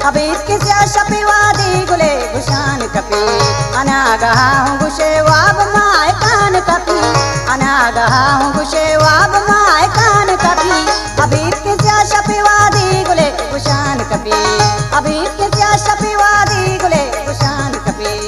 ابیت کہ سیاہ شپی وادی گلے گشان کپی، اناگہا ہوں گشے واب مائکان کپی، اناگہا ہوں گشے واب مائکان کپی۔ ابیت کہ سیاہ شپی وادی گلے گشان کپی، ابیت کہ سیاہ شپی وادی گلے گشان کپی۔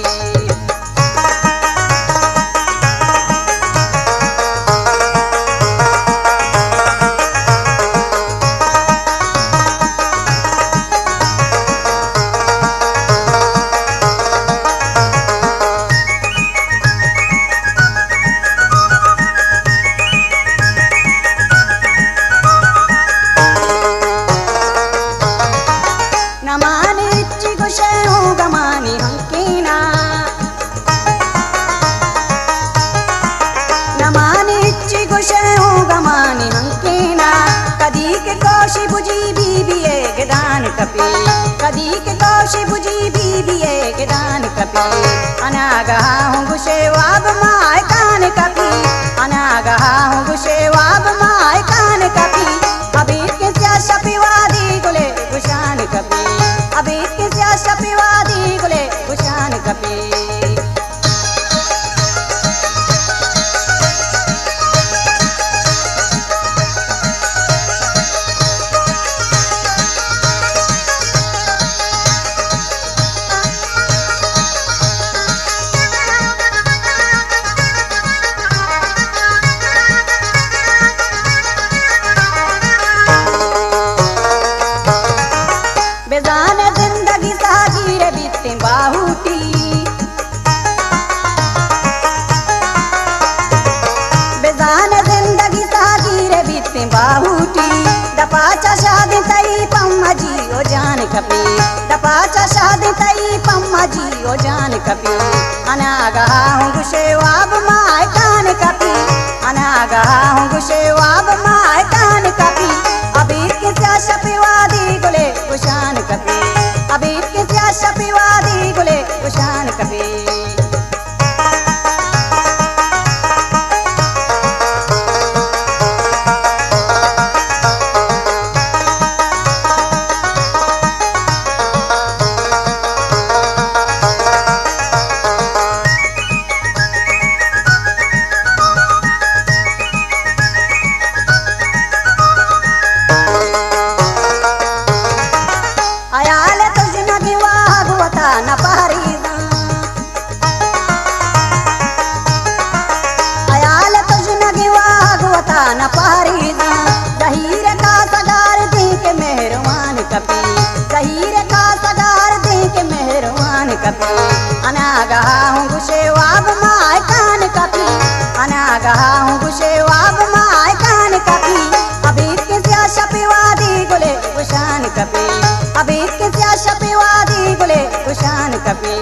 نمانی ہچی گشے ہوں گمانی ہنکینا، نمانی ہچی گشے ہوں گمانی ہنکینا۔ کدی کہ کوشی بجی بی بی اے گدان کپی، کدی کہ کوشی بجی بی بی اے گدان کپی۔ اناگہا ہوں گشے واب مائکان کپی، اناگہا ہوں گشے واب مائکان کپی۔ ابیت کہ سیاہ شپی وادی گلے گشان کپی، ابیت کہ سیاہ شپی وادی گلے گشان کپی۔ بزان زندگی ساگیر بیتیں باہوٹی، بزان زندگی ساگیر بیتیں باہوٹی۔ دپا چا شادیں تئی پما جی او جان کپی، دپا چا شادیں تئی پما جی او جان کپی۔ اناگہا ہوں گشے واب مائکان کپی، اناگہا ہوں گشے واب مائکان کپی۔ ابیت کہ سیاہ شپی وادی گلے گشان کپی، ابیت کہ سیاہ شپی وادی گلے گشان کپی۔ ہیال تژنگیں واہگ وتا نہ پہریزاں، ہیال تژنگیں واہگ وتا نہ پہریزاں۔ زہیر کا سگار دیں کہ مہروان کپی، زہیر کا سگار دیں کہ مہروان کپی۔ اناگہا ہوں گشے واب مائکان کپی، اناگہا ہوں گشے واب مائکان کپی۔ ابیت کہ سیاہ شپی وادی گلے گشان کپی، ابیت کہ سیاہ شپی وادی گلے گشان کپی۔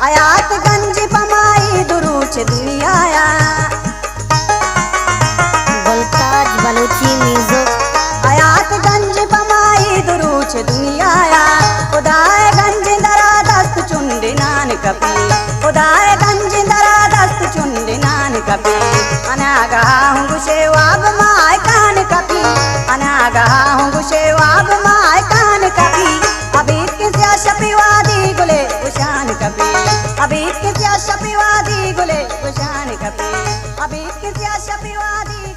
حیات گنج پمائی دروچ دنیایا۔ گلتاج بلوچی میوزک۔ حیات گنج پمائی دروچ دنیایا۔ خدائے گنج درا دست چنڈ نان کپی، خدائے گنج درا دست چنڈ نان کپی۔ اناگہا ہوں گشے واب مائکان کپی، اناگہا ہوں گشے واب مائکان کپی۔ ابیت کہ سیاہ شپی وادی گلے گشان کپی، ابیت کہ سیاہ شپی وادی گلے گشان کپی، ابیت کہ سیاہ شپی وادی